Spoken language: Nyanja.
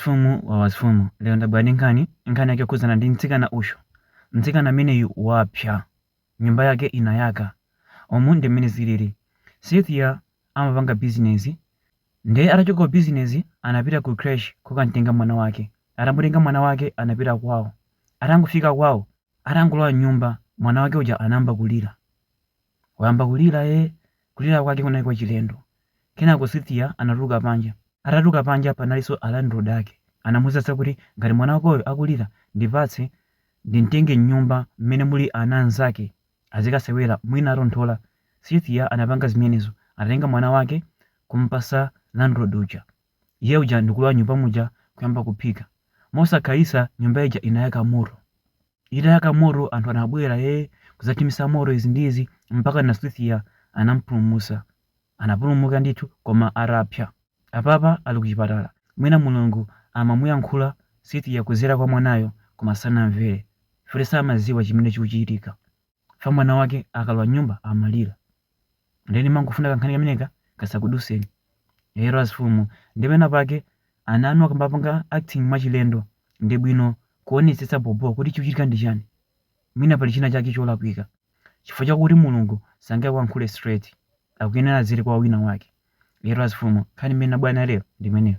Mfumu wa wazifumu lero ndabwera ndi nkhani, nkhani yake yokhudzana ndi mtsikana uyu. Mtsikana ameneyu wapsa, nyumba yake inayaka. Umu ndi mmene zilili. Cynthia amapanga bizinezi ndiye atachoka ku bizinezi anapita ku creche kukamtenga mwana wake. Atamutenga mwana wake anapita kwawo. Atangofika kwawo, atangolowa m'nyumba mwana wake uja anayamba kulira. Wayamba kulira ee, kulira kwake kunali kwachilendo. Kenako Cynthia anatuluka panja. Atatuluka panja panalinso a landlord ake. Anamuuza zakuti ngati mwana wakoyo akulira ndipatse ndimtenge m'nyumba mmene muli ana anzake azikasewera mwina atonthola. Cynthia anapanga zimenezo. Anatenga mwana wake kumupasa landlord uja. Iye uja ndikulowa m'nyumba muja kuyamba kuphika. Mosakhalitsa nyumba ija inayaka moto. Itayaka moto anthu anabwera ee kuzathimisa moto izi ndi izi mpaka na Cynthia anampulumusa. Anapulumuka ndithu koma atapsa. Apapa ali kuchipatala. Mwina Mulungu amamuyankhula Cynthia kuzera kwa mwanayo koma sanamvere chifukwa samaziwa chimene chikuchitika. Chifukwa mwana wake akalowa mnyumba amalira. Ndiye ndimangofuna kankhani kameneka kasakuduseni. Lero azifumu ndi pena pake ana anu akamapanga acting mwachilendo ndi bwino kuonetsetsa bhobho kuti chikuchitika ndi chani. Mwina pali china chake cholakwika. Chifukwa chakuti Mulungu sangakuyankhule straight. Akuyenera adzere kwa wina wake. Lero azifumu nkhani imene nabwera nayo lero ndi imeneyo.